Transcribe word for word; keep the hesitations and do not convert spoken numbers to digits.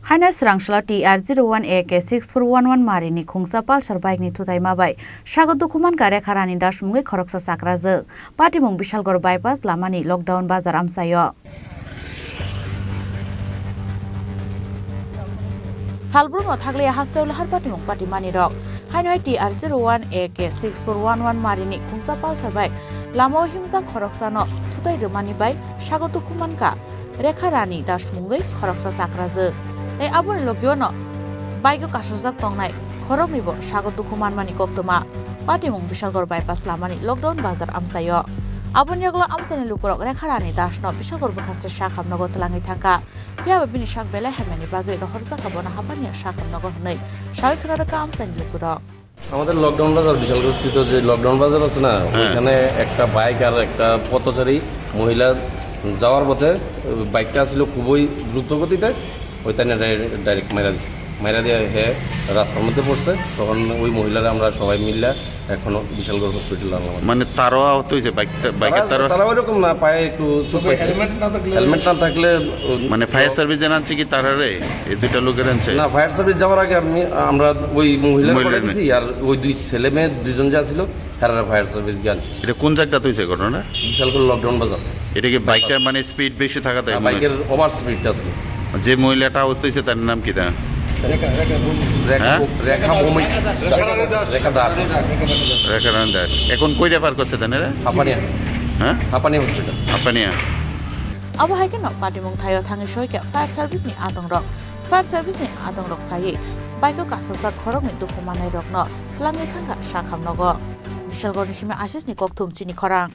Haino swrang salo T R zero one A K six four one one mari ni khungsa Pulsar bike ni thutai ma bai sago dukhu mankha Rekha Rani Das mungwi khoroksa chakrajwk. Patimung Bishalgarh bypass lama ni Lockdown bazar amchaio. Salbrum no thakliya hasteo lahar patimung patimani rok. Haino hai T R zero one A K six four one one mari ni khungsa Pulsar bike lama o himjak khoroksa no thutai rwmani bai sago dukhu mankha Rekha Rani Das mungwi khoroksa chakrajwk. Tei aboni logio no bike o kasajak tongnai khoroknwi bo sago dukhu manmani koktwma. Patimung Bishalgarh bypass lama ni Lockdown bazar amchaio. Aboni yagulo amchaini lukurok Rekha Rani Das no Bishalgarh bwkhaste sakham nogo twlangwi thangkha. Phiya ba bini sak belai hamyani bagwi rohorjak abono hapaniya sakham nogo hwnwi sawi khna rwkha amchaini lukurok. আমাদের লকডাউন বাজার, বিশালগড় স্থিত যে লকডাউন বাজার আছে না, হ্যাঁ। ওইখানে একটা বাইক আর একটা পথচারী মহিলা যাওয়ার পথে, বাইকটা ছিল খুবই দ্রুত গতিতে, ওইখানে ডাই-, ডাইরেক্ট মাইরা দিছে। মাইরা দিয়ে হে রাস্তার মধ্যে পড়ছে, তখন ওই মহিলারা আমরা সবাই মিললা এখনো বিশালগড় হসপিটাল আনলাম। মানে তারও আহত হয়েছে, বাইকটা, বাইকের তারা, তারও? তারা ওইরকম না, পায়ে একটু চোট তবে পাইছে। হেলমেট না থাকলে হেলমেট না থাকলে, ও, মানে ফায়ার সার্ভিস জানাচ্ছে কি তারারে? এই দুইটা লোকের আনছে? না, ফায়ার সার্ভিস যাওয়ার আগে আমি, আমরা ওই মহিলার মহিলা পাঠাই না। দিছি, আর ওই দুই ছেলে মেয়ে দুইজন যে ছিল, তারা ফায়ার সার্ভিস গিয়ে আনছে। এটা কোন জায়গাতে হয়েছে ঘটনা? বিশালগড় লকডাউন বাজার। এটা কি বাইকটা মানে স্পিড বেশি থাকাতে হ্যাঁ, মনে হয়? বাইকের ওভার স্পিড আছে। যে মহিলাটা আহত হয়েছে তার নাম কি তা? রেখা, রেখা ভৌমিক। রেখা, হ্যাঁ? রেখা ভৌমিক। রেখা দাস। রেখা দাস। রেখা দাস। এখন কই রেফার করছে তাহলে? হাপানিয়া। হ্যাঁ? হাপানিয়া হসপিটাল। Hapania. Abo hai kheno patimung thaio thangwi soikha fire service ni adongrok. Fire service ni adongrok phaiwi bike o kasajak khoroknwi dukhu mannairokno twlangwi thangkha sakham nogo. Bishalgarh ni simi Ashish ni kokthum chini khorang.